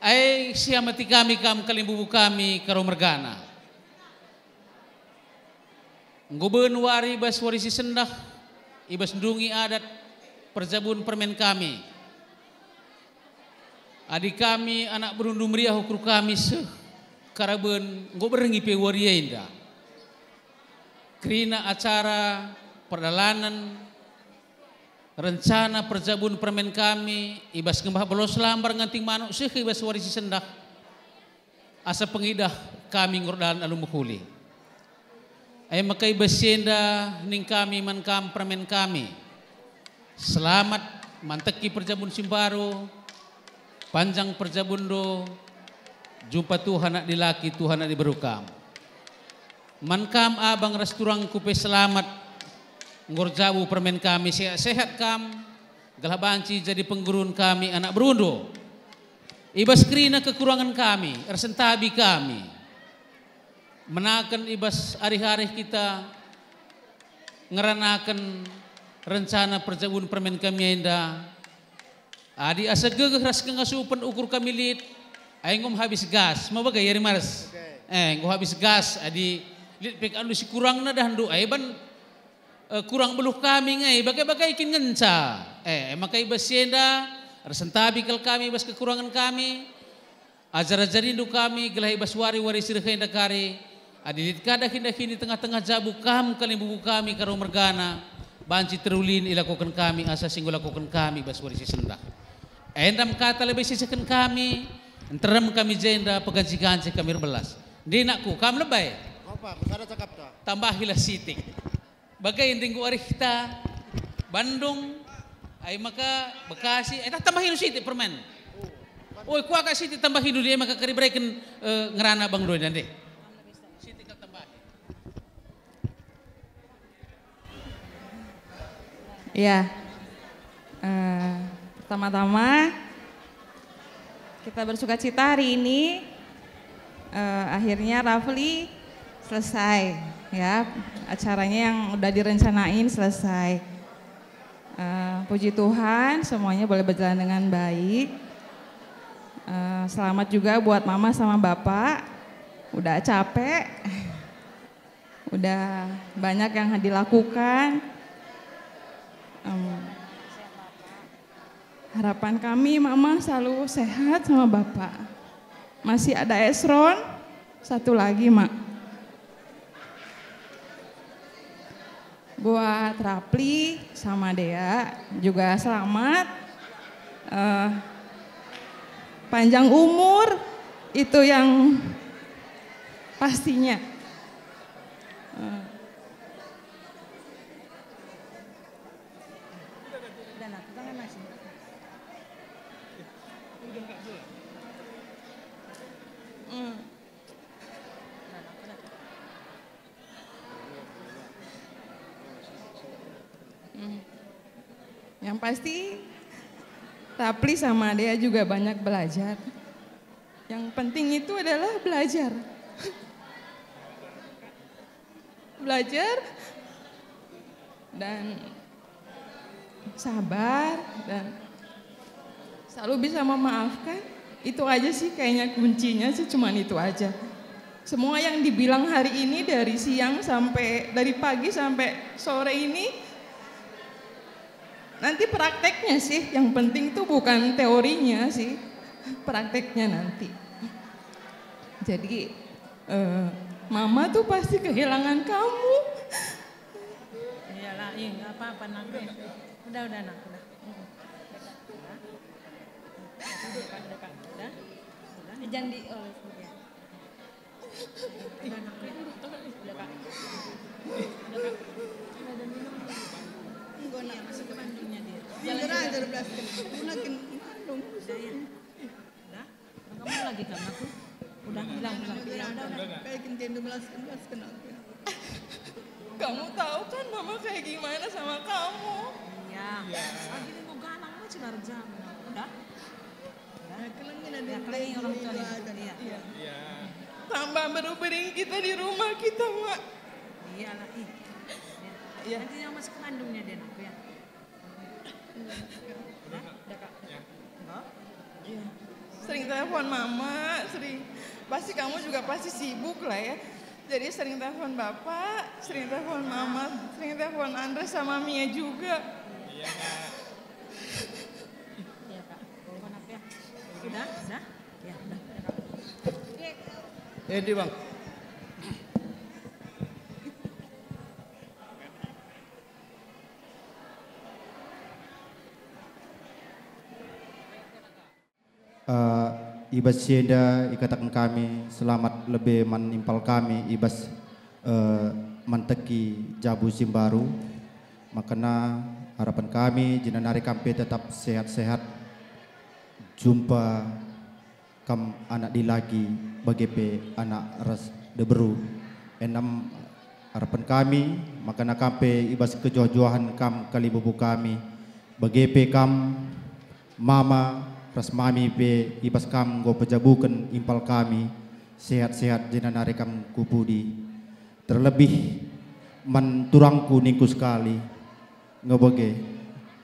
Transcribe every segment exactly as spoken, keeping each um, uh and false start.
Ai siamati kami kam kalimbubu kami Karo mergana. Enggo ben wari bas wari si sendah, i bas ndungi adat perjabun permen kami. Adi kami anak berundu meriah ukur kami seh karaben enggo berngi pe wari enda. Kerina acara perdalanen rencana perjabun permen kami i bas ngembah belos lambar nganting manuk seh i bas wari si sendah. Asa pengidah kami ngurdan alu mehuli. Ai maka i bas si enda ning kami man kam permen kami. Selamat manteki perjabun si mbaru, panjang perjabunndu, jumpa Tuhan anak dilaki, Tuhan anak diberu kam. Man kam abang ras turangku pe selamat, enggo erjabu permen kami sehat-sehat kam, gelah banci jadi penggurun kami anak berundu. I bas kerina kekurangen kami, ersentabi kami. Menaken i bas arih-arih kita ngeranaken rencana perjabun permen kami enda. Adi asa gegeh ras kengasupen ukur kami lit, ai enggo habis gas, ma bage yari mares. Eh, enggo habis gas, adi lit pe alu si kurangna dahndu, ai ban eh, kurang beluh kami nge, bage-bage kin ngenca. Eh, maka i bas si enda, ersentabi kal kami bas kekurangen kami. Ajar-ajarindu kami, gelah i bas wari-wari si reh enda kari, adi lit ka dahin-dahin i tengah-tengah jabu kam kalimbubu kami Karo mergana, banci terulin ilakoken kami asa si enggo lakoken kami bas wari si sendah. Enda me kata lebe sisehken kami, nterem kami jenda, peganci-ganci kami erbelas. Ndi nakku, kam lebe? Apa? Ku sada cakapta. Tambahilah sitik. Bage ndai enggo arihta, Bandung, ai maka Bekasi, eh, tambahi sitik permen. Oi, kuakap sitik tambahi dulu, ai maka kari bereken, eh, ngerana bang doi nande. Sitik kal tambahi. Ya. Eh, pertama-tama, kita bersuka cita hari ini, eh, akhirnya Rafli selesai, ya, acaranya yang udah direncanain selesai. Eh, puji Tuhan, semuanya boleh berjalan dengan baik. Eh, selamat juga buat Mama sama Bapak, udah capek. Udah banyak yang dilakukan. Em, harapan kami Mama selalu sehat sama Bapak. Masih ada Esron, satu lagi, Mak. Buat Rapli sama Dea juga selamat. Eh, panjang umur, itu yang pastinya. Eh. Hmm. Hmm. Yang pasti, Rapli sama Dea juga banyak belajar. Yang penting itu adalah belajar. Belajar dan sabar dan selalu bisa memaafkan. Itu aja sih kayaknya kuncinya sih, cuman itu aja. Semua yang dibilang hari ini, dari siang sampai, dari pagi sampai sore ini, nanti prakteknya sih, yang penting tuh bukan teorinya sih, prakteknya nanti. Jadi, eh, Mama tuh pasti kehilangan kamu. Iyalah, ih, nggak apa-apa, Nak. Udah, udah, Nak, udah. Udah, Kak, udah, Kak. Udah? Udah? Jangan di, oh, ya. Udah, Nak, ya. Udah, Kak. Udah, Kak. Enggak, Nak, masih kandungnya dia. Jalan, jalan. Udah, ya. Udah? Kamu lagi kan aku? Udah, udah, udah, udah, udah, udah. Kayak gini, belaskan, belaskan aku. Kamu tahu kan Mama kayak gimana sama kamu? Iya. Lagi ini mau galang aja baru jam. Udah? Udah? Ya, kelengin ada. Ya, kelengin orang tua itu. Iya. Iya. Tambah berubah kita di rumah kita, Mak. Iyalah, ih. Ya. Iya. Nanti yang masuk kandungnya dia, Nak, ya. Udah? Udah, Kak? Enggak? Iya. Sering telepon mama, sering. Pasti kamu juga pasti sibuk lah ya. Jadi sering telepon bapak, sering telepon mama, sering telepon Andre sama Mia juga. Iya, Kak. Iya, Kak. Telepon apa ya? Sudah? Sudah? Ya, sudah. Eh, di bang. Eh, i bas si enda ikataken kami selamat lebe man impal kami i bas, eh, manteki jabu si mbaru. Makana harapen kami jenda nari kam pe tetap sehat-sehat, jumpa kam anak dilaki, bage pe anak ras diberu. Enem harapen kami, makana kam pe i bas kejuah-juahen kam kalimbubu kami, bage pe kam mama ras mami pe i bas kam enggo pejabuken impal kami, sehat-sehat jenda nari kam ku pudi. Terlebih man turangku ningku sekali, ngebege,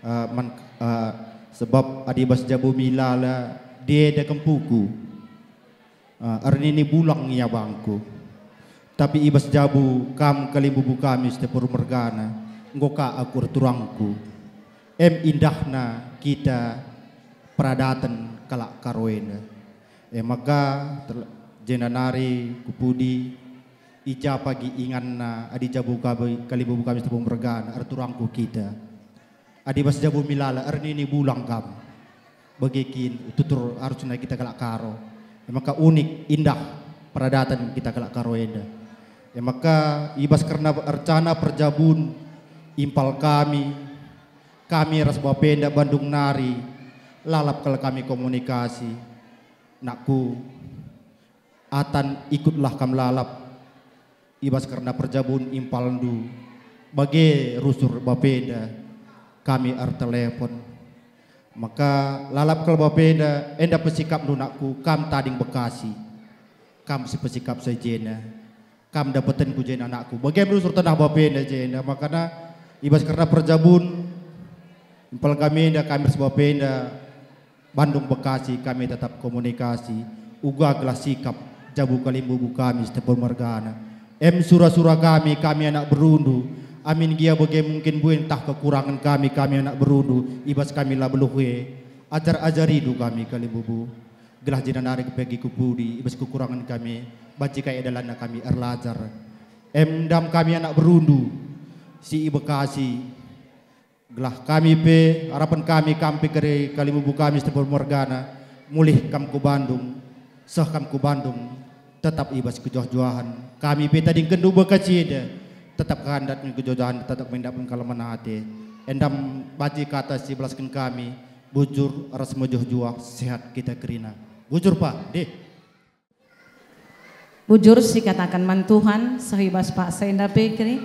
eh, man, eh, sebab adi bas jabu milala dieda kempuku. Ah, ernini bulang ia bangku. Tapi i bas jabu kam kalimbubu kami Sitepur mergana, enggo ka aku erturangku. Em indahna kita peradaten kalak Karo enda. E maka, terl-, jenda nari ku pudi, i ja pagi inganna adi jabu kami, kalimbubu kami Sitepur mergana, erturangku kita. Adi bas jabu milala ernini bulang kam. Bage kin tutur arusna kita kalak Karo. E maka unik, indah peradaten kita kalak Karo enda. E maka i bas kerna ercana perjabun impal kami, kami ras bapenda Bandung nari, lalap kal kami komunikasi. Nakku, Atan, ikutlah kam lalap i bas kerna perjabun impalndu, bage rusur bapenda kami ertelepon. Maka lalap kal bapenda, enda pesikapndu nakku, kam tading Bekasi, kam si pesikap sajena, kam dapetenku jena nakku, bage rusur tenah bapenda jenda, makana i bas kerna perjabun impal kami enda, kami ras bapenda, Bandung Bekasi kami tetap komunikasi, uga gelah sikap jabu kalimbubu kami Sitepur mergana. Em sura-sura kami, kami anak berundu, amin gia bage mungkin buin tah kekurangen kami, kami anak berundu, i bas kami la beluh e, ajar-ajarindu kami kalimbubu. Gelah jenda nari pagi ku pudi, i bas kekurangen kami, banci ka e dalanna kami erlajar. Em ndam kami anak berundu, si i Bekasi, Gelah kami pe, harapen kami kam pe kari kalimbubu kami Sitepur mergana, mulih kam ku Bandung, seh kam ku Bandung, tetap i bas kejuah-juahen. Kami pe tadingkenndu Bekasi enda, tetap kandat nge kejuah-juahen, tetap mendapken kalemen ate. Endam banci kata si belasken kami, bujur ras mejuah-juah, sehat kita kerina. Bujur, Pak, deh. Bujur sikataken man Tuhan, seh i bas paksa enda pe keri.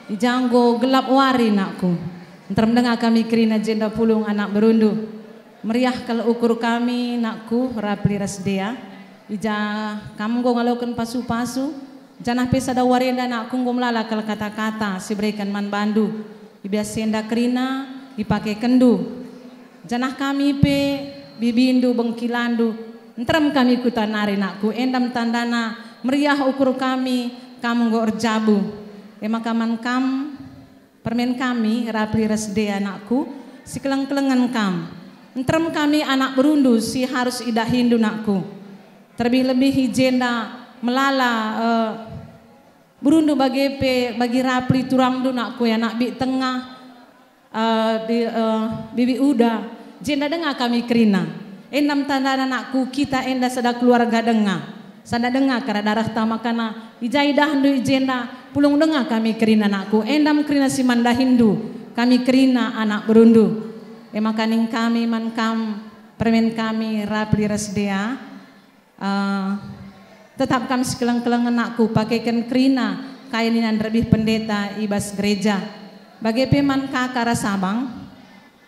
I ja enggo gelap wari, nakku. Nterem denga kami kerina jenda pulung anak berundu. Meriah kal ukur kami, nakku, Rapli ras Dea. I ja kam enggo ngaloken pasu-pasu, janah pe sada wari enda, nakku, enggo melala kal kata-kata si bereken man bandu. I bas si enda kerina ipakekenndu. Janah kami pe, bibindu, bengkilandu, nterem kami kuta nari, nakku, endam tandana meriah ukur kami, kam enggo erjabu. E maka man kam, permen kami, Rapli ras Dea, nakku, sikeleng-kelengen kam. Nterem kami anak berundu si harus idahindu, nakku. Terlebih-lebih i jenda melala, eh, Berundu bage pe bagi Rapli turangndu, nakku, e anak Bik Tengah, eh, bi-, eh, Bibi Uda, jenda denga kami kerina. Endam tandana, nakku, kita enda sada keluarga denga. Sada denga kara darahta, makana i ja idahndu i jenda, pulung denga kami kerina, nakku. Endam kerina si man dahinndu, kami kerina anak berundu. E maka ning kami man kam, permen kami, Rapli ras Dea. Eh, tetap kam sikeleng-kelengen, nakku, pakeken kerina kai nina nderbih pendeta i bas gereja. Bage pe man kaka ras abang,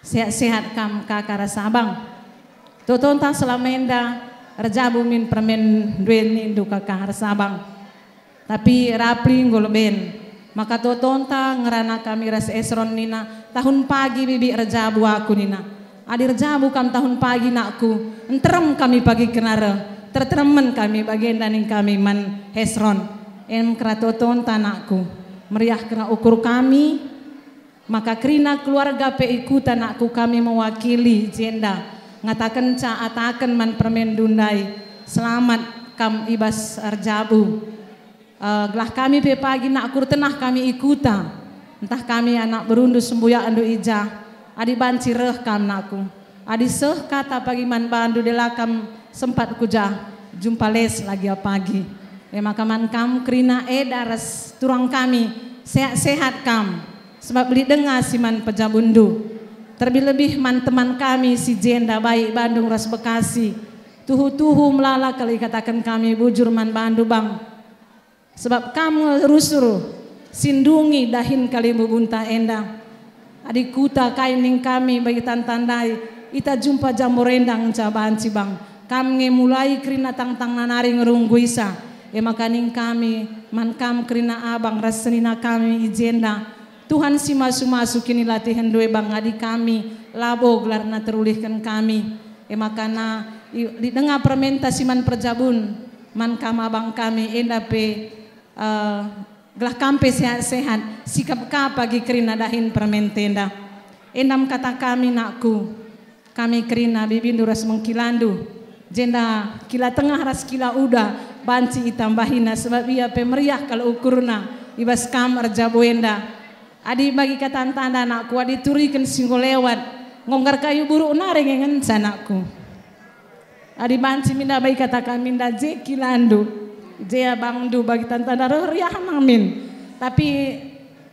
sehat-sehat kam kaka ras abang. Totonta selama enda erjabu min permen ndue nindu kaka ras abang. Tapi Rapli enggo leben. Maka totonta ngerana kami ras Esron nina, "Tahun pagi, Bibi, erjabu aku," nina. Adi erjabu kam tahun pagi, nakku, nterem kami pagi kerna reh, terteremen kami bagenda ning kami man Hesron. Em keratotonta, nakku, meriah kerna ukur kami, maka kerina keluarga pe i kuta, nakku, kami mewakili jenda ngatakenca ataken man permenndu ndai, selamat kam i bas erjabu. Eh, gelah kami pe pagi, nakku, ertenah kami i kuta, ntah kami anak berundu sembuyakndu i jah, adi banci reh kam, nakku. Adi seh kata pagi man bandu, dela kam sempat ku jah, jumpa les lagi pagi. E maka man kam kerina eda ras turang kami, sehat-sehat kam, sebab lit denga si man pejabunndu. Terlebih-lebih man teman kami si jenda, baik Bandung ras Bekasi. Tuhu-tuhu melala kal ikataken kami bujur man bandu, Bang. Sebab kam nge rusur si ndungi dahin kalimbubunta enda. Adi kuta kai ning kami bagi tantandai, ita jumpa jambor enda ngenca banci, Bang. Kam nge mulai kerina tangtangna nari ngerungguisa. E maka ning kami man kam kerina abang ras senina kami i jenda. Tuhan si masu-masu kinilatihenndu e, Bang, adi kami labo gelarna terulihken kami. E maka na i- lit denga permenta si man perjabun man kam abang kami, enda pe, eh, gelah kam pe sehat-sehat, sikap ka pagi kerina dahin permenta enda. Enda me kata kami, nakku, kami kerina bibindu ras mengkilandu, jenda kila tengah ras kila uda banci itambahina, sebab ia pe meriah kal ukurna i bas kam erjabu enda. Adi bagi katanta enda, nakku, adi turiken si enggo lewat, nggo nggar kayu buruk nari nge ngenca, nakku. Adi banci minda bagi kata kami enda, je kilandu, je abangndu, bagi tantanda reh riahna min. Tapi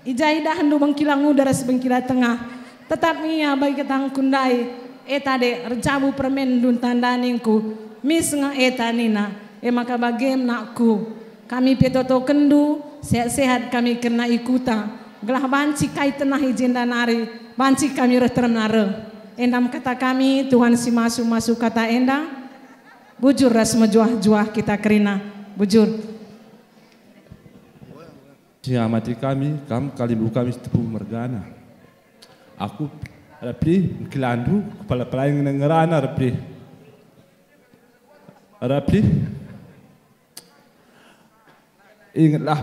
i ja idahndu bengkila nguda ras bengkila tengah, tetap nge ia bagi katangku ndai, eta de erjabu permenndu ntah ndaningku, mis nge eta nina. E maka bagem, nakku, kami pe totokenndu, sehat-sehat kami kerna i kuta, gelah banci kai tenah i jenda nari, banci kami reh terem nari. Enda me kata kami, Tuhan si masu-masu kata enda, bujur ras mejuah-juah kita kerina. Bujur. Si ngamati kami, kam kalimbubu kami Sitepu mergana. Aku, Rapli, mengkilandu, kepala pelayan ngerana, Rapli. Rapli, ingetlah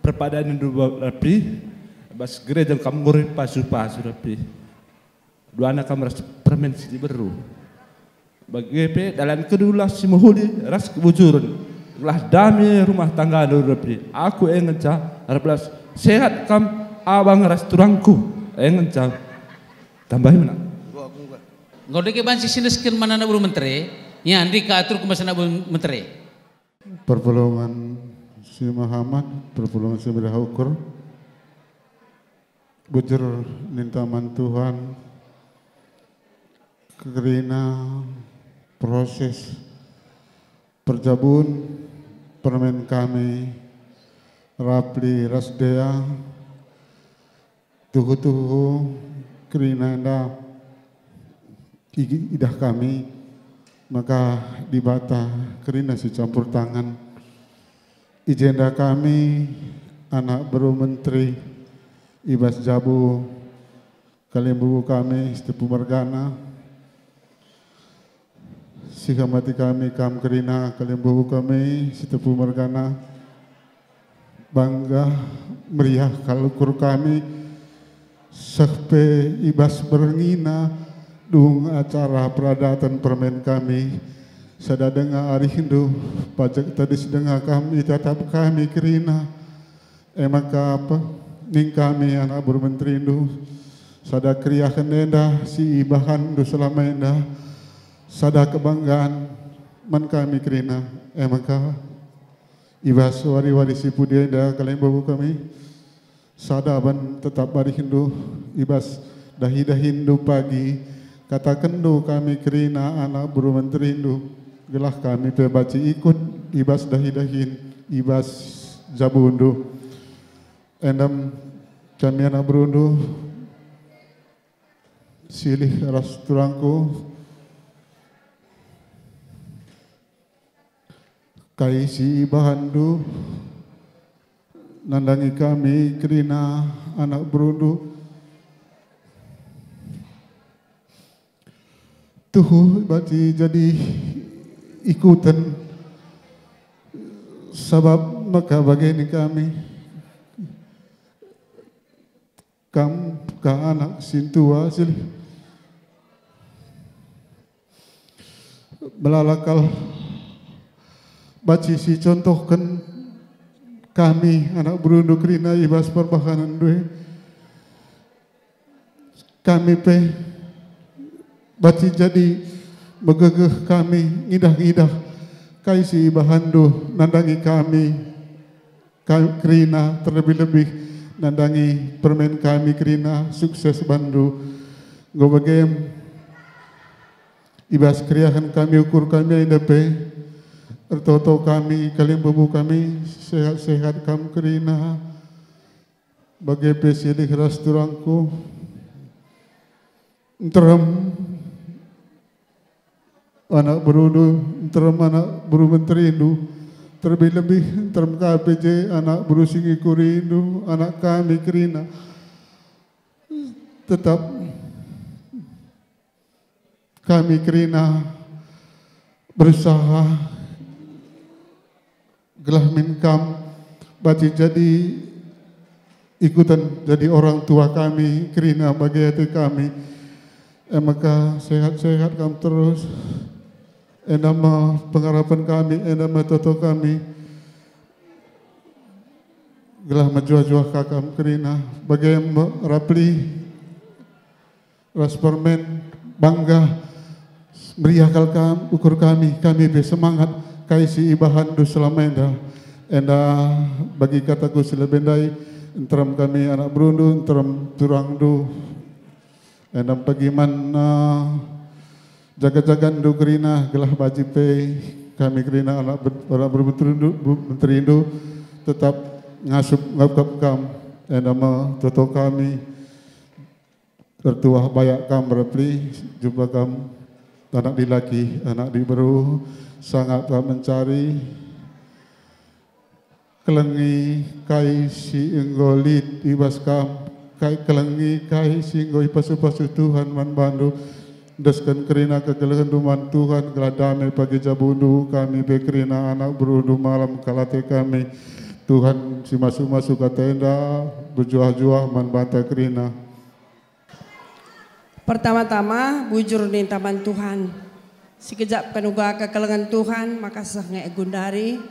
perpadanenndu, Rapli, bas gereja kam nguri pasu-pasu, Rapli. Duana kam ras permen si diberu. Bage pe dalankendulah si mehuli ras kebujuren, gelah dame rumah tanggandu, Rapli. Aku e ngenca erbelas sehat kam abang ras turangku, e ngenca. Tambahi mena. Enggo dage banci siendesken man anak beru mentere, ya, ndika aturku man anak beru mentere. Perpulungen si mehamat, perpulungen si meriah ukur. Bujur ninta man Tuhan, kerina proses perjabun permen kami Rapli ras Dea, tuhu-tuhu kerina enda igi- idah kami, maka Dibata kerina si campur tangan. I jenda kami, anak beru menteri, i bas jabu kalimbubu kami Sitepu mergana, si ngamati kami kam kerina kalimbubu kami Sitepu mergana. Bangga meriah kal ukur kami, seh pe i bas berengina dung acara peradaten permen kami. Sada denga arihndu, pajek tedis denga kam itatap kami kerina. E maka pe, ning kami anak beru menterindu, sada keriahen enda si ibahanndu selama enda, sada kebanggaan man kami kerina. E maka, i bas wari-wari si pudi enda kalimbubu kami, sada ban tetap arihndu, i bas dahi-dahindu pagi, katakenndu kami kerina anak beru menterindu, gelah kami pe banci ikut i bas dahi-dahin, i bas jabundu. Enda me kami anak berundu, silih ras turangku, kai si ibahanndu nandangi kami kerina anak berundu? tuhu banci jadi ikuten, sabap maka bage nina kami, kam ka anak sintua silih melala kal banci si contohken kami anak berundu kerina i bas perbahanenndu e. Kami pe banci jadi megegeh kami ngidah-ngidah kai si ibahanndu nandangi kami. Ka-, kerina terlebih-lebih nandangi permen kami kerina sukses bandu. Enggo bage i bas keriahen kami ukur kami enda pe ertoto kami kalimbubu kami sehat-sehat kam kerina. Bage pe silih ras turangku nterem anak berundu, nterem anak beru menterindu, terlebih-lebih nterem K P J, anak beru singikurindu, anak kami kerina. Tetap kami kerina berusaha gelah min kam banci jadi ikuten jadi orang tua kami kerina bage ate kami. E maka sehat-sehat kam terus. Enda me pengarapen kami, enda me toto kami. Gelah mejuah-juah ka kam kerina, bage me Rapli ras permen bangga meriah kal kam ukur kami, kami pe semangat kai si ibahanndu selama enda. Enda bagi kataku si lebe ndai, nterem kami anak berundu, nterem turangndu. Enda pagi man, eh, jaga-jagandu kerina, gelah banci pe kami kerina anak ber-, anak bermenterindu, menterindu tetap ngasup ngakap kam. Enda me toto kami. Ertuah bayak kam Rapli, jumpa kam anak dilaki, anak diberu, sangap kam mencari. Kelengi kai si enggo lit i bas kam, kai kelengi kai si enggo ipasu-pasu Tuhan man bandu. Endesken kerina kekelengenndu man Tuhan, gelah dame pagi jabundu, kami pe kerina anak berundu malem kal ate kami. Tuhan si masu-masu kata enda, bejuah-juah man banta kerina. Pertama-tama, bujur ninta man Tuhan. Sikejap kin uga kekelengen Tuhan, maka seh nge gundari,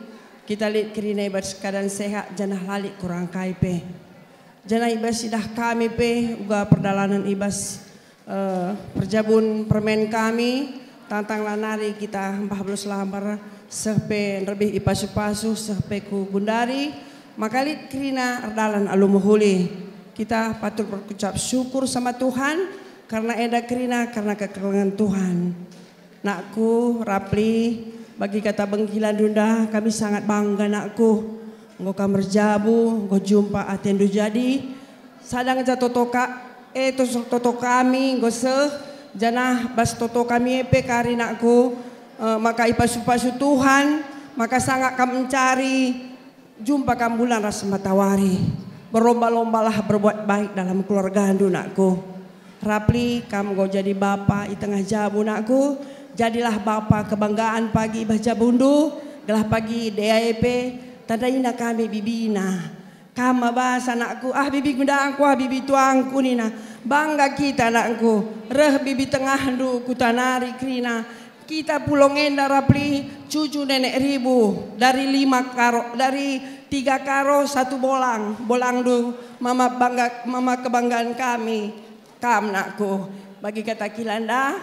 kita lit kerina i bas keadaan sehat, janah la lit kurang kai pe. Janah i bas idah kami pe, uga perdalanen i bas, eh, perjabun permen kami, tangtang la nari kita mpah belas lambar, seh pe nderbih ipasu-pasu, seh pe ku gundari, maka lit kerina erdalan alu mehuli. Kita patut berucap syukur sama Tuhan, karena enda kerina, karena kekelengen Tuhan. Nakku, Rapli, bagi kata bengkilandu enda, kami sangat bangga, nakku. Enggo kam erjabu, enggo jumpa atendu jadi. Sada ngenca toto ka, eh, tos-, toto kami enggo seh, janah bas toto kami e pe kari, nakku, eh, maka ipasu-pasu Tuhan, maka sangap kam mencari, jumpa kam bulan ras matawari. Berlomba-lombalah berbuat baik dalam keluargandu, nakku. Rapli, kam enggo jadi bapa i tengah jabu, nakku. Jadilah bapa kebanggaan pagi i bas jabundu, gelah pagi dea e pe tandaina kami bibina. Kam me bas anakku, "Ah, bibi gundangku, ah, bibi tuangku," nina. Bangga kita, anakku. Reh bibi tengahndu kuta nari kerina. Kita pulo enda Rapli, cucu nenek Ribu, dari lima karo, dari tiga karo satu bolang. Bolangndu mama bangga, mama kebanggaan kami. Kam, nakku. Bagi kata kila enda,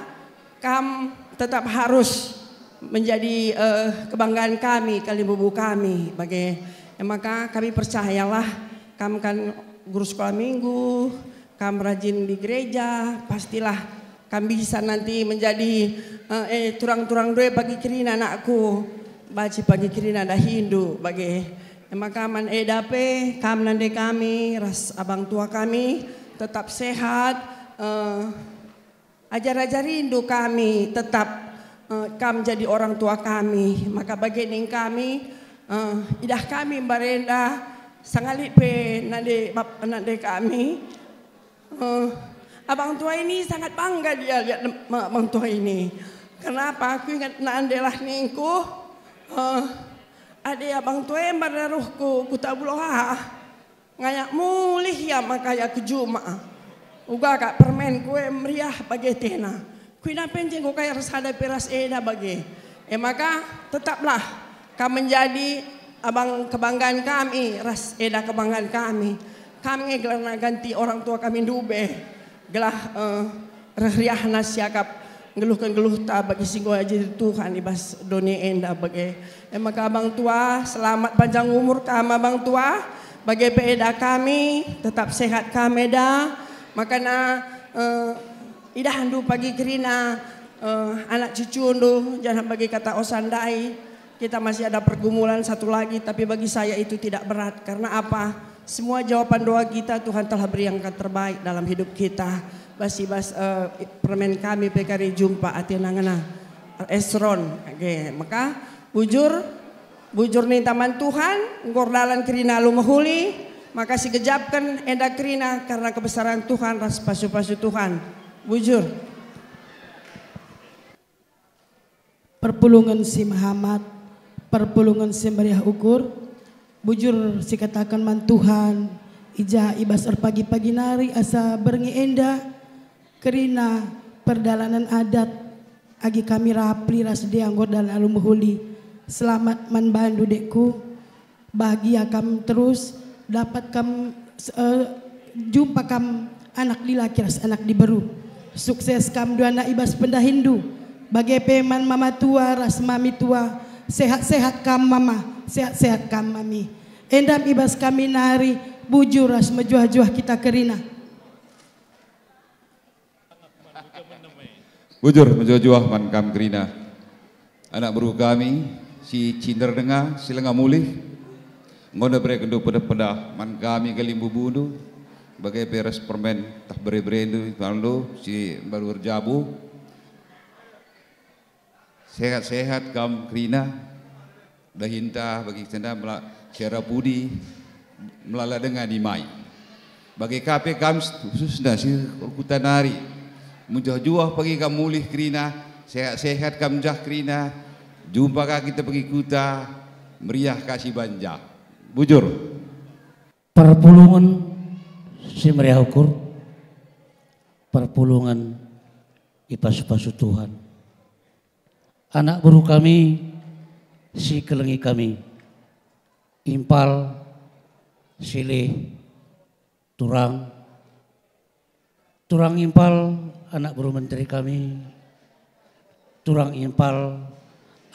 kam tetap harus menjadi, eh, kebanggaan kami, kalimbubu kami bage. E maka kami percayalah, kam kan guru sekolah minggu, kam rajin di gereja, pastilah kam bisa nanti menjadi, eh, eh, turang-turang doe pagi kerina, nakku, banci pagi kerina dahindu bage. E maka man eda pe kam nande kami ras abang tua kami tetap sehat, eh, ajar-ajarindu kami tetap, eh, kam jadi orang tua kami. Maka bage ning kami, eh, idah kami mbarenda, sangalit pe nande bap-, nande kami, eh, Abang tua ini sangat bangga dia lihat nem-, ma-, abang tua ini. Kenapa? Aku ingat nande lah ningku, eh, ade abang tua yang pada ruhku, ku Tabuloha. Ngayak mulih ia maka ia ku juma. Uga kak permen kue meriah bage tena. Kuina penjeng ku kaya ersada pe ras eda bage. E maka tetaplah kam menjadi abang kebanggaan kami ras eda kebanggaan kami. Kam nge gelarna ganti orang tua kami ndube. Gelah, eh, reh riahna siakap nggeluhken geluhta bagi si enggo jadi Tuhan i bas doni enda bage. E maka abang tua, selamat panjang umur kam abang tua. Bage pe eda kami, tetap sehat kam eda. Makana, eh, idahndu pagi kerina, eh, anak cucundu, janah bagi kata osa ndai, kita masih ada pergumulan satu lagi, tapi bagi saya itu tidak berat. Karena apa? Semua jawaban doa kita Tuhan telah beri yang terbaik dalam hidup kita. Bas i bas, eh, permen kami pe kari jumpa atena ngena Esron. Oke, maka bujur, bujur ninta man Tuhan, enggo erdalan kerina alu mehuli, maka sigejapken enda kerina karena kebesaran Tuhan ras pasu-pasu Tuhan. Bujur. Perpulungen si mehamat, perpulungen si meriah ukur, bujur sikataken man Tuhan, i ja i bas erpagi-pagi nari asa berngi enda, kerina perdalanen adat, agi kami Rapli ras Dea enggo erdalan alu mehuli. Selamat man bandu, dekku. Bahagia kam terus, dapat kam, eh, jumpa kam anak dilaki ras anak diberu. Sukses kam duana i bas pendahinndu. Bage pe man mama tua ras mami tua. Sehat-sehat kam mama, sehat-sehat kam mami. Endam i bas kami nari, bujur ras mejuah-juah kita kerina. Bujur mejuah-juah man kam kerina. Anak beru kami, si cinder denga, si langa mulih, enggo nda berekenndu pedah-pedah man kami kalimbubundu, bage pe ras permen tah bere-berendu, si balu erjabu. Sehat-sehat kam kerina. Dahinta bagi senda mela-, siara pudi melala denga nimai. Bage ka pe kam khususna si erkuta nari. Mejuah-juah pagi kam mulih kerina, sehat-sehat kam jah kerina. Jumpa ka kita pagi kuta, meriah ka si banja. Bujur. Perpulungen si meriah ukur, perpulungen ipasu-pasu Tuhan. Anak beru kami, si kelengi kami, Impal, Silih, Turang, Turang Impal, anak beru menteri kami, Turang Impal,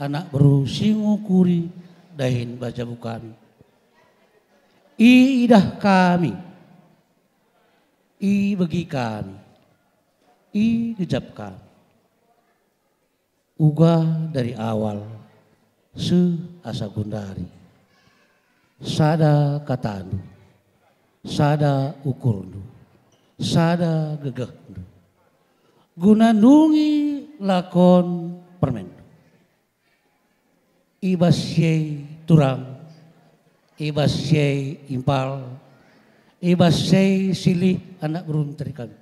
anak beru si ngukuri dahin bajabu kami. Iidah kami, ibegi kami, igejap kami. Uga dari awal seh asa gundari. Sada katandu, sada ukurndu, sada gegehndu, guna nungi lakon permenndu. I bas si e Turang, i bas si e Impal, i bas si e Silih anak beru menteri kami.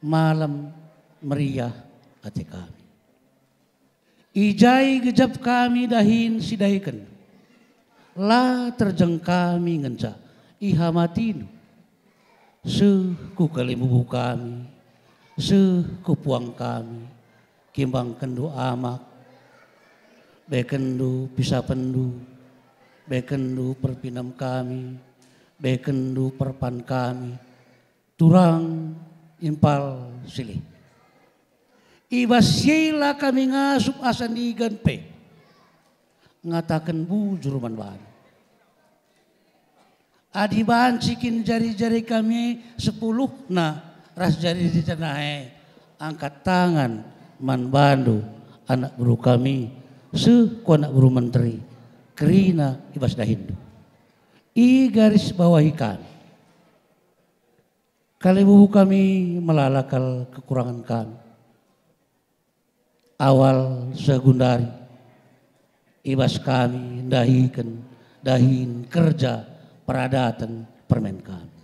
Malem meriah ate kami. I ja igejap kami dahin si dahiken. La terjeng kami ngenca ihamatindu. Seh ku kalimbubu kami, seh ku puang kami, kimbangkenndu amak, bekenndu pisapenndu, bekenndu perpinem kami, bekenndu perpan kami, Turang, Impal, Silih. I bas si e la kami ngasup asa ndigan pe. Ngataken bujur man bandu. Adi banci kin jari-jari kami sepuluhna ras jari-jari tena e, angkat tangan man bandu, anak beru kami, seh ku anak beru menteri, kerina i bas dahinndu. I garis bawahi kami. Kalimbubu kami melala kal kekurangen kami. Awal seh gundari, i bas kami ndahiken dahin kerja peradaten permen kami.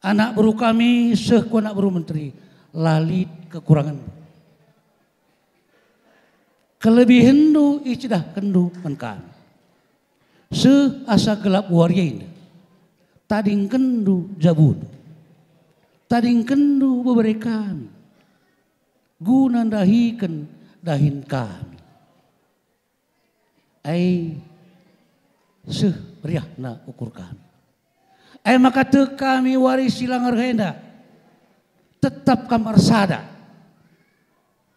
Anak beru kami seh ku anak beru menteri, la lit kekurangen. Kelebihenndu icidahkenndu man kami. Seh asa gelap wari enda, tadingkenndu jabundu, tadingkenndu bebere kami, guna ndahiken dahin kami. Ai seh meriahna ukur kami. Ai maka tek kami wari si la ngereh enda, tetap kam ersada.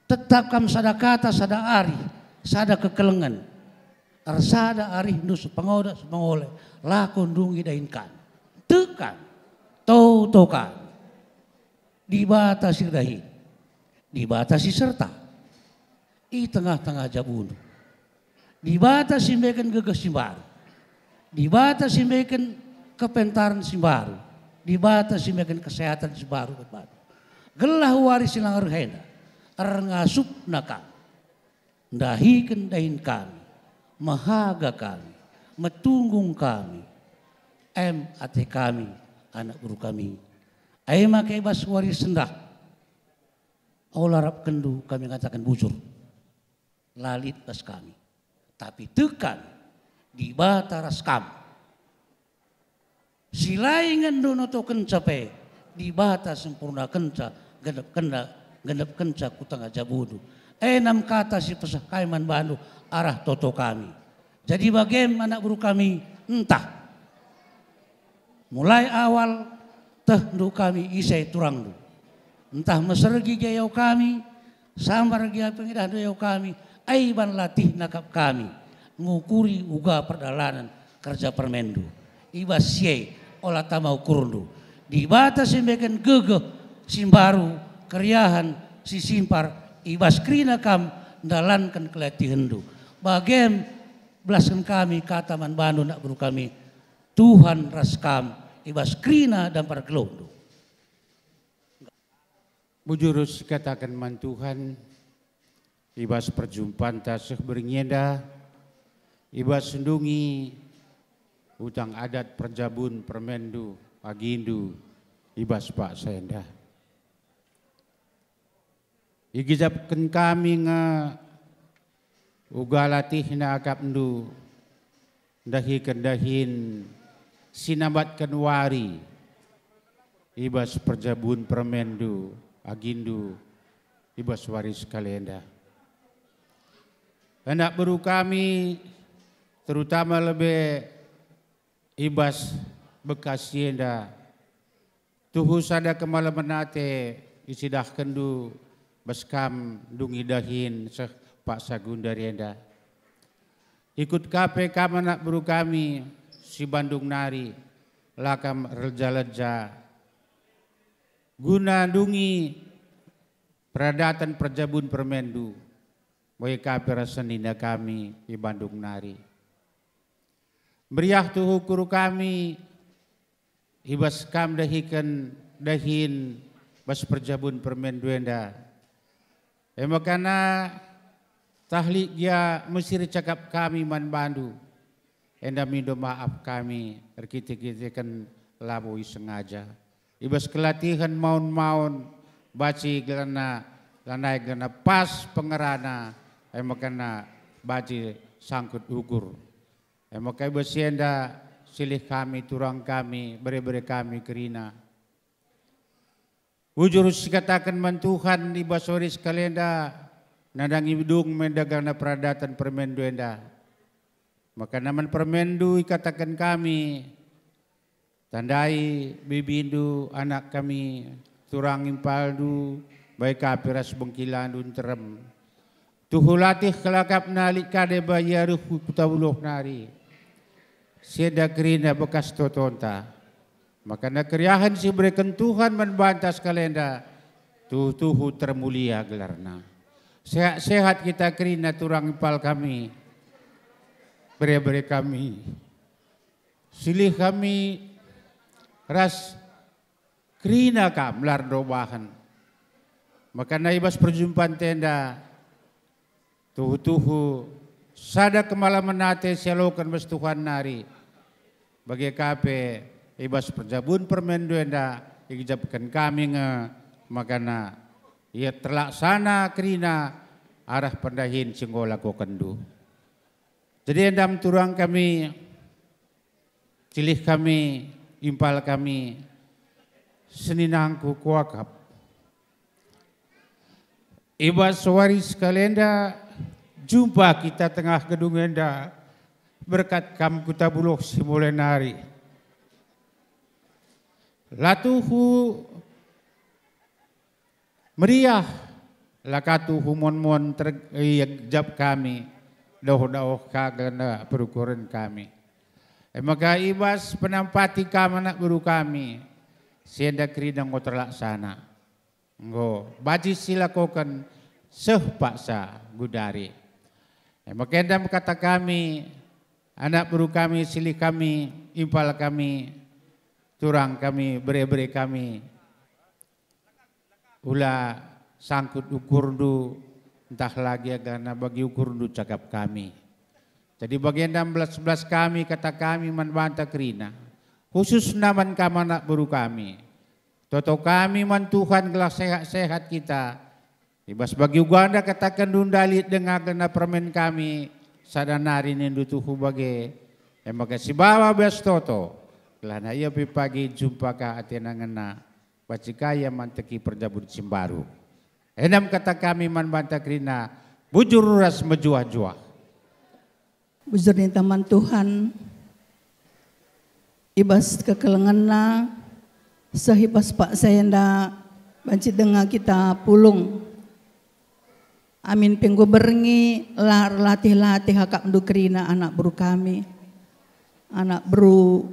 Tetap kam sada kata, sada arih, sada kekelengen. Ersada arihndu sepengoda sepengole, lako ndungi dahin kami. Tek kami, toto kami. Dibata si erdahin, Dibata si serta i tengah-tengah jabundu. Dibata si mbeken gegeh si mbaru. Dibata si mbeken kepentaren si mbaru. Dibata si mbeken kesehatan si mbaru man bandu. Gelah wari si la ngereh enda, erngasup na kam. Ndahiken dahin kami, mehaga kami, metunggung kami, em ate kami, anak beru kami. Ai maka i bas wari sendah, ola arapkenndu kami ngataken bujur, la lit bas kami. Tapi tek kami, Dibata ras kam. Si la ingenndu notokenca pe, Dibata sempurnakenca, genepkenna, genepkenca ku tengah jabundu. Enam kata si peseh kai man bandu arah toto kami. Jadi bagem anak beru kami, ntah mulai awal tehndu kami ise turangndu. Ntah mesergi gia iau kami, sambar gia pengidahndu iau kami, ai ban latihna kap kami ngukuri uga perdalanen kerja permenndu. I bas si e ola tama ukurndu. Dibata si mbeken gegeh si mbaru, keriahen si simpar, i bas kerina kam ndalanken kelatihenndu. Bagem belasken kami kata man bandu anak beru kami, Tuhan ras kam i bas kerina dampar geluhndu. Bujur sikataken man Tuhan, i bas perjumpanta seh berngi enda, i bas ndungi utang adat perjabun permenndu agindu i bas paksa enda. Igejapken kami nge uga latihna akapndu ndahiken dahin si nambatken wari i bas perjabun permenndu agindu i bas wari sekalenda. Anak beru kami, terutama lebe i bas Bekasi enda, tuhu sada kemalemen ate icidahkenndu bas kam ndungi dahin seh paksa gundari enda. Ikut ka pe kam anak beru kami si Bandung nari, la kam erleja-leja guna ndungi peradaten perjabun permenndu, bage ka pe ras senina kami i Bandung nari. Meriah tuhu ukur kami i bas kam ndahiken dahin bas perjabun permenndu enda. E maka tah lit gia mesir cakap kami man bandu, enda mindo maaf kami erkite-kiteken labo isengaja. I bas kelatihen maun-maun, banci gelarna lanai gelarna pas pengerana, e maka banci sangkut ukur. E maka i bas si enda silih kami, turang kami, bere-bere kami kerina. Bujur sikataken man Tuhan i bas wari sekalenda, nandangi dung me dagalna peradaten permenndu enda. Maka man permenndu ikataken kami, tandai bibindu, anak kami, turang impalndu, bage ka pe ras bengkilandu nterem. Tuhu latih kal akapna lit ka deba ia reh ku Kuta Beluh nari. Si enda kerina bekas totonta. Maka keriahen si ibereken Tuhan man banta sekalenda, tuhu-tuhu termulia gelarna. Sehat-sehat kita kerina, turang impal kami, bere-bere kami. Silih kami ras kerina kam la erdobahen. Maka i bas perjumpanta enda, tuhu-tuhu sada kemalemen ate sialoken bas Tuhan nari, bage ka pe i bas perjabun permenndu enda, Igejapken kami nge makana ia terlaksana kerina arah pendahin si enggo lakokenndu. Jadi enda me turang kami, cilih kami, impal kami, seninangku kuakap. I bas wari sekalenda jumpa kita tengah gedung enda, berkat kam kuta Buluh si mulai nari. La tuhu meriah, la ka tuhu mon-mon ter-, iegejap kami, dauh-dauh ka gelenda perukuren kami. E maka i bas penampati kam anak beru kami, si enda kerina enggo terlaksana. Enggo, banci silakoken seh paksa gudari. E maka enda me kata kami, anak beru kami, silih kami, impal kami, turang kami, bere-bere kami, ula sangkut ukurndu, ntah lagi agana bagi ukurndu cakap kami. Jadi bagenda belas-belas kami, kata kami man banta kerina, khususna man kam anak beru kami. Toto kami man Tuhan gelah sehat-sehat kita. I bas bagi uganda kataken ndai lit denga gena permen kami, sada nari nindu tuhu bage. E maka sibawa bas toto, gelahna ia pe pagi jumpa ka atena ngena, banci ka ia manteki perjabun si mbaru. Enda me kata kami man banta kerina, bujur ras mejuah-juah. Bujur ninta man Tuhan, i bas kekelengenna, seh i bas paksa enda banci denga kita pulung. Amin pe enggo berngi la erlatih-latih akapndu kerina anak beru kami. Anak beru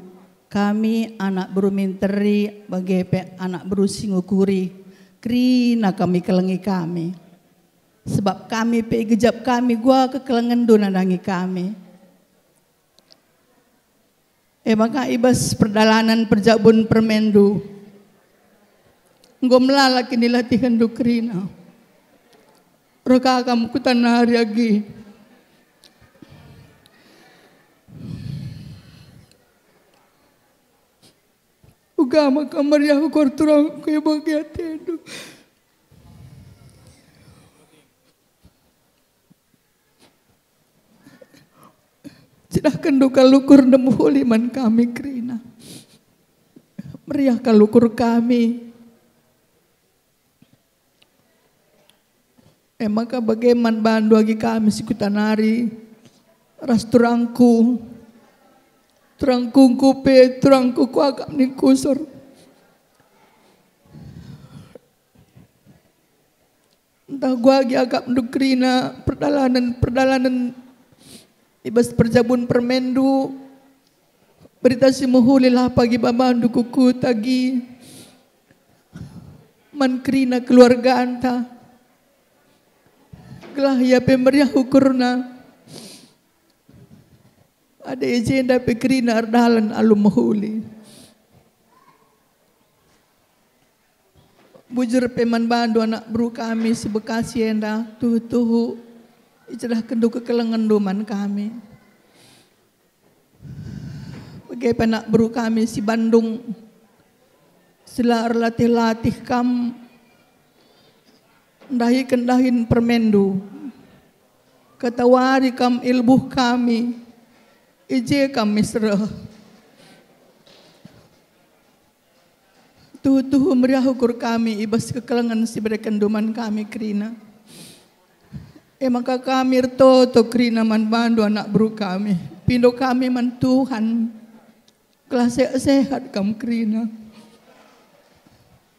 kami, anak beru minteri, bage pe anak beru si ngukuri, kerina kami kelengi kami. Sebab kami pe igejap kami gua kekelengenndu nandangi kami. E maka i bas perdalanen perjabun permenndu, enggo melala kinilatihenndu kerina. Reh ka kam kuta nari agi. Uga maka meriah ukur turangku i bage atendu. Cidahkenndu kal ukur ndai mehuli man kami kerina. Meriah kal ukur kami. E maka bage man bandu agi kami si kuta nari, ras turangku, turangku ngkupe, turangku kuakap ning kusur. Ntah gua agi akapndu kerina perdalanen-perdalanen i bas perjabun permenndu, berita si mehuli lah pagi babandu ku kuta agi man kerina keluarganta, gelah ia pe meriah ukurna. Adi i jenda pe kerina erdalan alu mehuli. Bujur pe man bandu anak beru kami si Bekasi enda, tuhu-tuhu icidahkenndu kekelengenndu man kami. Bage pe anak beru kami si Bandung, si la erlatih-latih kam ndahiken dahin permenndu. Katawari kam i lebuh kami, i je kami sereh. Tuhu-tuhu meriah ukur kami i bas kekelengen si berekenndu man kami kerina. E maka kami ertoto kerina man bandu anak beru kami. Pindo kami man Tuhan. Gelah sehat-sehat kam kerina.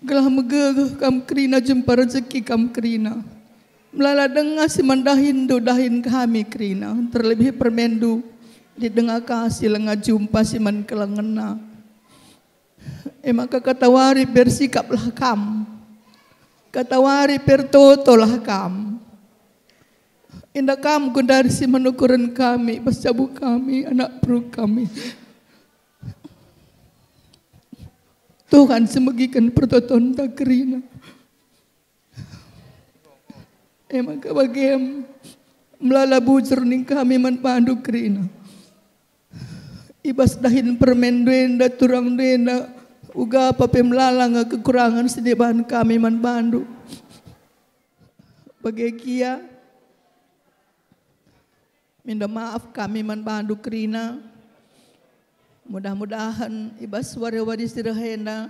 Gelah megegeh kam kerina, jumpa rejeki kam kerina. Melala denga si man dahinndu dahin kami kerina, terlebih permenndu, lit denga ka si langa jumpa si man kelengenna. E maka katawari pe ersikaplah kam. Katawari pe ertotolah kam. Enda kam gundari si man ukuren kami, bas jabu kami, anak beru kami. Tuhan si megiken pertotonta kerina. E maka bage em, melala bujur ning kami man bandu kerina. I bas dahin permenndu enda, turangndu enda, Uga pe melala nge kekurangen si ibahan kami man bandu. Bage gia, minta maaf kami man bandu kerina. Mudah-mudahen i bas wari-wari si reh enda,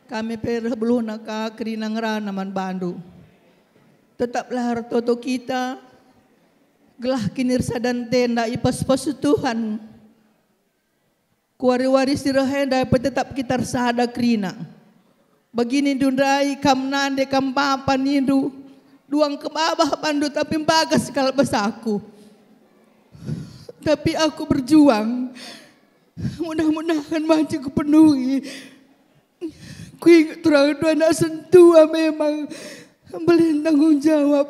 kami pe reh beluhna ka kerina ngerana man bandu. Tetaplah ertoto kita, gelah kinirsadanta enda ipas-pas Tuhan. Ku wari-wari si reh enda pe tetap kita ersada kerina. Bagi nindu ndai, kam nande, kam bapa nindu, duang kebabah bandu tapi mbagas kal bas aku. Tapi aku berjuang. Mudah-mudahan banci kupenuhi. Kuinget turang dua anak sentua memang mbelin tanggung jawab.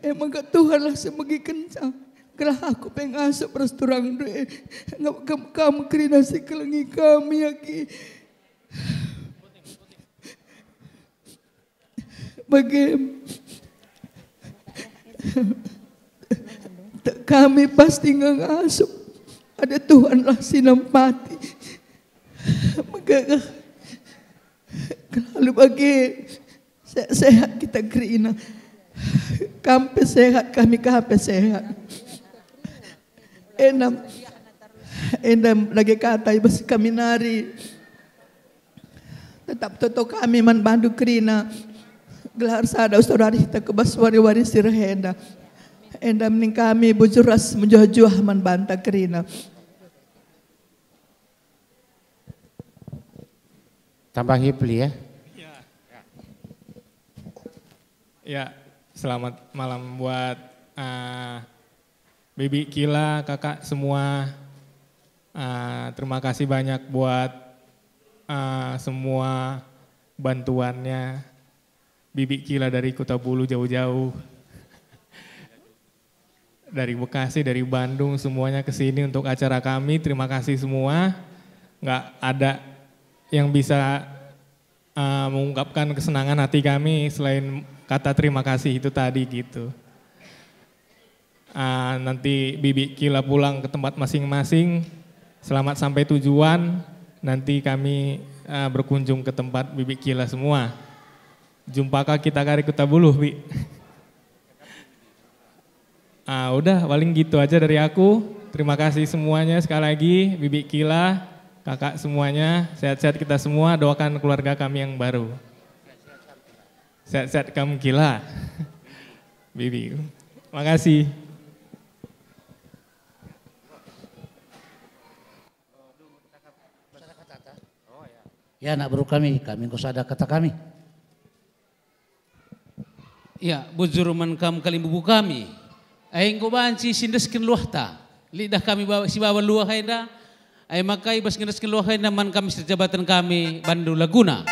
Emang ka Tuhanlah si megikenca. Gelah aku pe ngasup ras turang dua. Ngap kam, kam kerina si kelengi kami agi. Bage kami pasti ngasup. Ada Tuhanlah si nampati. Megagah. Kelalu bage se-, sehat kita kerina. Kam pe sehat, kami ka pe sehat. Enda, enda lage kata i bas kami nari. Tetap toto kami man bandu kerina. Gelah ersada saudari kita ku bas wari-wari si reh enda. Enda mending kami bujur ras mejuah-juah man banta kerina. Tambahi peli ya. Ya. Ya, selamat malam buat, eh, Bibi Kila, kakak semua. Eh, terima kasih banyak buat, eh, semua bantuannya. Bibi Kila dari Kota Bulu jauh-jauh. Dari Bekasi, dari Bandung, semuanya ke sini untuk acara kami. Terima kasih semua. Nggak ada yang bisa, eh, mengungkapkan kesenangan hati kami selain kata terima kasih itu tadi gitu. Eh, nanti Bibi Kila pulang ke tempat masing-masing. Selamat sampai tujuan. Nanti kami, eh, berkunjung ke tempat Bibi Kila semua. Jumpaka kita kari Kota Buluh, Bi. Ah, udah, paling gitu aja dari aku. Terima kasih semuanya sekali lagi, Bibi Kila, kakak semuanya, sehat-sehat kita semua, doakan keluarga kami yang baru. Sehat-sehat kamu, Kila. Bibi, makasih. Ya, anak beru kami, kami enggo sada kata kami. Ya, bujur man kam kalimbubu kami. Ai enggo banci siendesken luahta. Lidah kami ba-, si baba luah enda. Ai maka i bas ngendesken luah enda man kami sijabaten kami bandu laguna.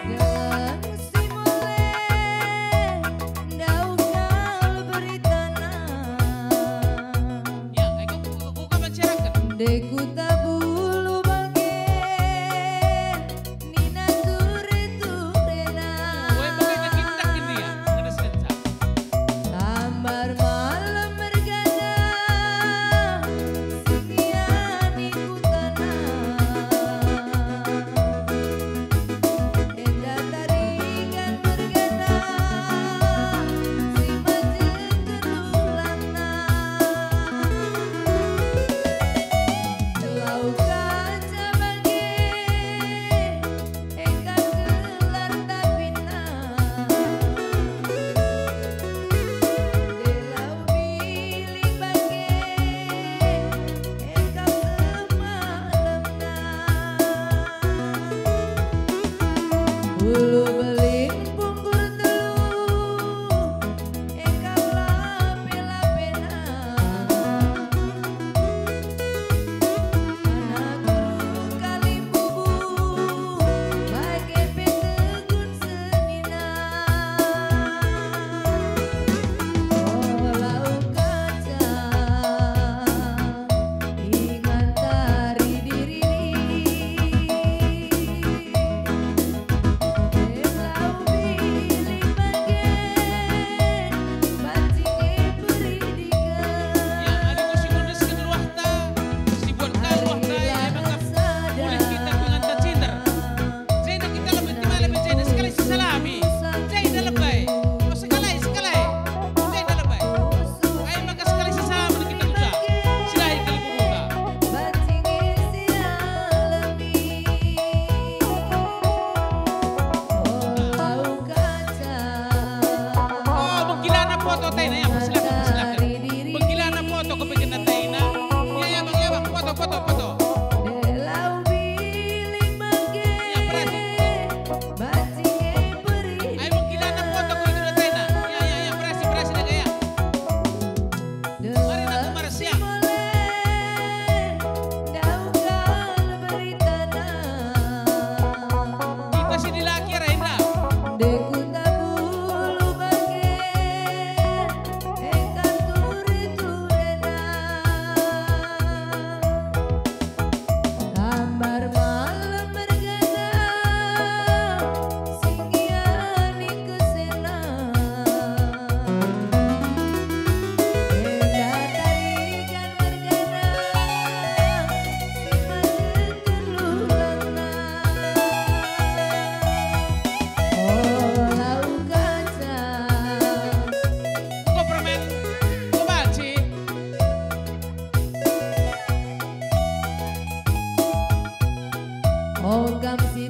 Gelang si mole ndauh kal beritana. Ya, ayo, buka, buka masyarakat. Ndai Kota Bulu bage. Nina ture-turena. Wai bage kita kini ya, ngenes kenca. Tambar malem mergana, singiani kutana. Enda taringan mergana, si majeng ketulanna. Lau O kam si